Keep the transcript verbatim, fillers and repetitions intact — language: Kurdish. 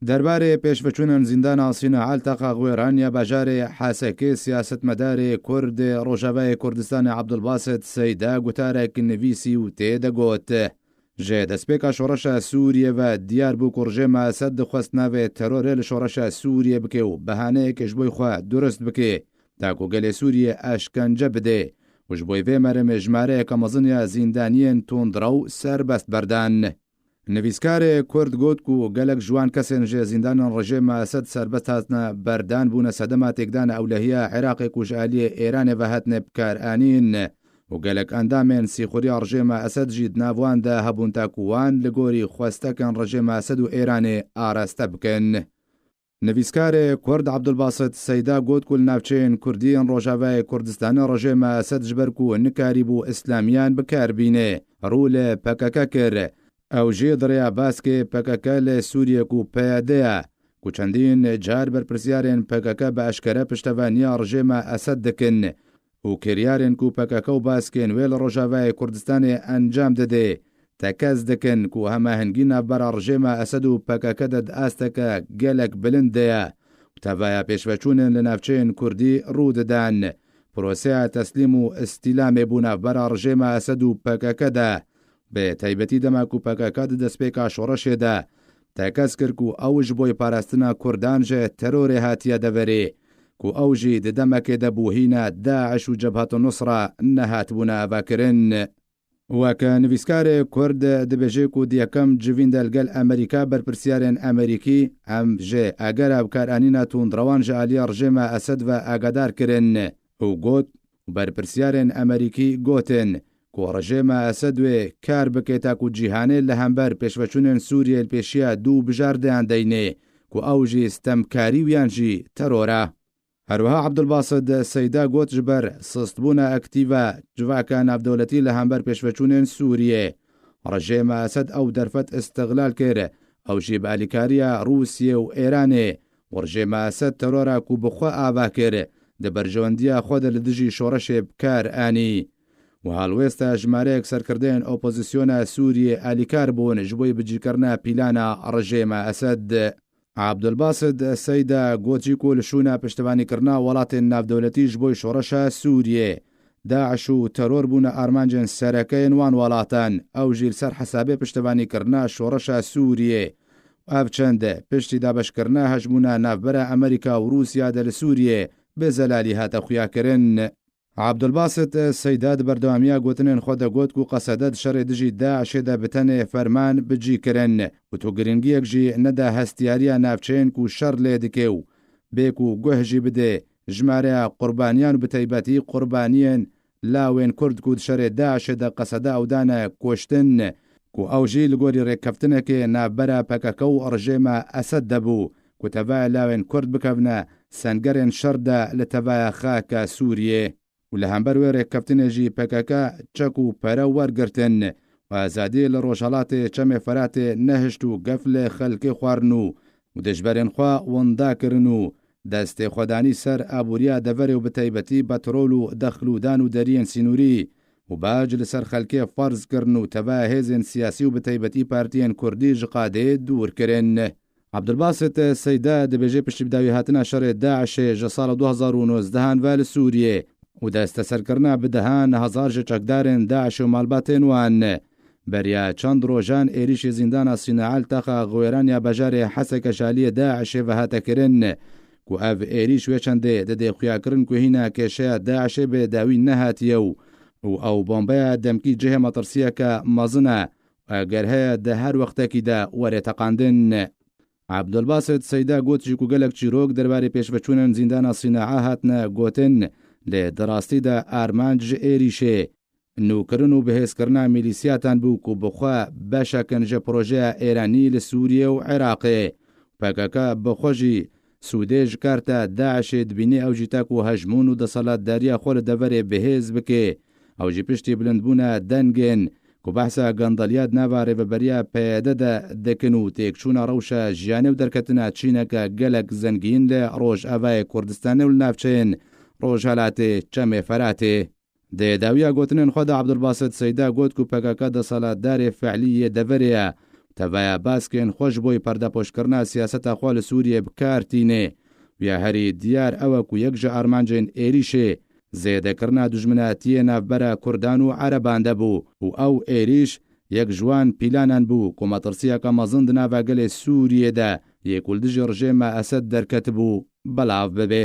Derbarê pêşveçûnên zîndana Sîna Elteqa Xwêran ya bajarê Hesekê siyasetmedarê Kurd Rojavayê Kurdistanê Abdulbasit Seyda gutarek nivîsî û tê de got, ji destpêka şoreşa Sûriyê ve diyar bû ku rejêma Esed dixwest navê terorê li şoreşa Sûriyê bike û behaneyeke ji bo xwe durist bike, ta ku gelê Sûriyê eşkence bide û ji bo vê merê me jimareyeke mezin ya zîndaniyên tundrew serbest berdan. Nivîskarê Kurd got ku gelek ji wan kesên ji zîndanên rejêma Esed serbest hatine berdan bûne sedema têkdana ewlehiya Iraqê ku ji aliyê Êranê ve hatine bikaranîn û gelek endamên sîxuriya rejêma Esed jî di nav wan de hebûn ta ku wan li gorî xwestekên rejêma Esed û Êranê araste bikin. Nivîskarê Kurd Abdulbasit Seyda got ku li navçeyên Kurdî yên Rojavayê Kurdistanê rejêma Esed ji ber ku nikarîbû îslamiyan bi kar bîne, rû li P K K kir. Ew jî di rêya baskê P K K li Sûriyê ku P Y D ye, ku çendîn car berpirsiyarên P K K bi eşkere piştevaniya rejêma Esed dikin û kiryarên ku P K K û baskên wê li Rojavayê Kurdistanê encam dide, tekez dikin ku hemahengî navbera rejêma Esed û P K K de di asteke gelek bilind de ye û tevaya pêşveçûnên li navçeyên Kurdî rû didan. Proseya teslîm û îstîlamê bû navbera rejêma Esed û P K K de. Bi taybetî dema ku P K K di destpêka şoreşê de tekez kir ku ew ji bo parastina Kurdan ji terorê hatiye deverê, ku ew jî di demekê de bû hîna DAIŞ û Cebhat Nusra nehatibûne avakirin. Weke nivîskarê Kurd dibêje ku di yekem civîn de li gel Amerîka berpirsiyarên Amerîkî em ji agera bikaranîna tundrewan ji aliyê rejêma Esed ve agadar kirin û got, berpirsiyarên Amerîkî gotin ku rejêma Esed wê kar bike ta ku cîhanê li hember pêşveçûnên Sûriyê li pêşiya dû bijardeyan deyne ku ew jî stemkarî wiyan jî teror e. Her wiha Abdulbasit Seyda got ji ber sistbûna aktîv a civaka navdewletî li hember pêşveçûnên Sûriyê, rejêma Esed ew derfet îstixlal kir, ew jî bi alîkariya Rûsiyê û Êranê û rejêma Esed terora ku bi xwe ava kir, di berjewendiya xwe de li dijî şoreşê bi kar anî. Û helwêsta jimareyek serkirdeyên opozisyona Sûriyê alîkar bûn ji bo bicîkirina pîlana rejêma Esed. Abdulbasit Seyda got jî ku li şûna piştevanîkirina welatên navdewletî ji bo şoreşa Sûriyê, DAIŞ û teror bûne armancên sereke yên wan welatan, ew jî li ser hesabê piştevanîkirina şoreşa Sûriyê. Ev çend piştî dabeşkirina hejmûna navbera Amerîka û Rûsya de li Sûriyê bi zelalî hate xuyakirin. Abdulbasit Seyda di berdewamiya gotinên xwe de got ku Qesede di şerê dijî DAIŞê de bi tenê ferman bi cî kirin û tu giringiyek jî neda hestiyariya navçeyên ku şer lê dike û bê ku guh jî bide jimareya qurbaniyan û bi taybetî qurbaniyên lawên Kurd ku di şerê DAIŞê de Qesede ew dane kuştin, ku ew jî li gorî rêkeftinekê navbera P K K û rejêma Esed de bû, ku tevaya lawên Kurd bikevne sengerên şer de li tevaya xaka Sûriyê. Û li hember wê rêkeftinê jî P K K çek û pere wergirtin û azadiyê li Rojhelatê Çemê Feratê nehişt û gef li xelkê xwarin û, û dijberên xwe winda kirin û destê xwe danî ser aboriya deverê û bi taybetî petrol û dexlûdan û deriyên sînorî û bac li ser xelkê ferz kirin û tevaya hêzên siyasî û bi taybetî partiyên Kurdî ji qadê dûr kirin. Abdulbasit Seyda dibêje piştî bi dawî hatina şerê DAIŞê ji sala du hezar û nozdehan ve li Sûriyê û desteserkirina bi dehan hezar ji çekdarên DAIŞ û malbatên wan. Beriya çend rojan êrîşê zîndana Sîna El Texa Xwêran ya bajarê Heseke ji aliyê DAIŞê ve hate kirin, ku ev êrîş wê çendê dide xuyakirin ku hîna kêşeya DAIŞê bi dawî nehatiye û, û ew bombeya demkî cihê metirsiyeke mezin e. Eger heye di her wextekî de were teqandin. Abdulbasit Seyda got jî ku gelek çîrok derbarê pêşveçûnên zîndana Sînaa hatine gotin, lê di rastî de armanc ji êrîşê, nûkirin û bihêzkirina mîlîsiyatan bû ku bi xwe beşek in ji projeya Êranî li Sûriyê û Iraqê. P K K bi xwe jî sûdê ji karta DAIŞê dibîne, ew jî ta ku hejmûn û desthilatdariya xwe li deverê bihêz bike. Ew jî piştî bilindbûna dengên ku behsa gandaliya di nava rêveberiya P Y D de dikin û têkçûna rewşa jiyanê û derketina çîneke gelek zengîn li Rojavayê Kurdistanê û li navçeyên Rojhelatê Çemê Feratê. Di dawiya gotinên xwe de Abdulbasit Seyda got ku P K K desthilatdarê fe'lî yê deverê ye. Tevaya baskên xwe ji bo perdepûçkirina siyaseta xwe li Sûriyê bi kar tîne. Ya herî diyar ew e ku yek ji armancên êrîşê zêdekirina dijminatiyê navbera Kurdan û Ereban de bû û ew êrîş yek ji wan pîlanan bû ku metirsiyeke mezin di nava gelê Sûriyê de yê ku li dijî rejêma Esed derketibû belav bibe.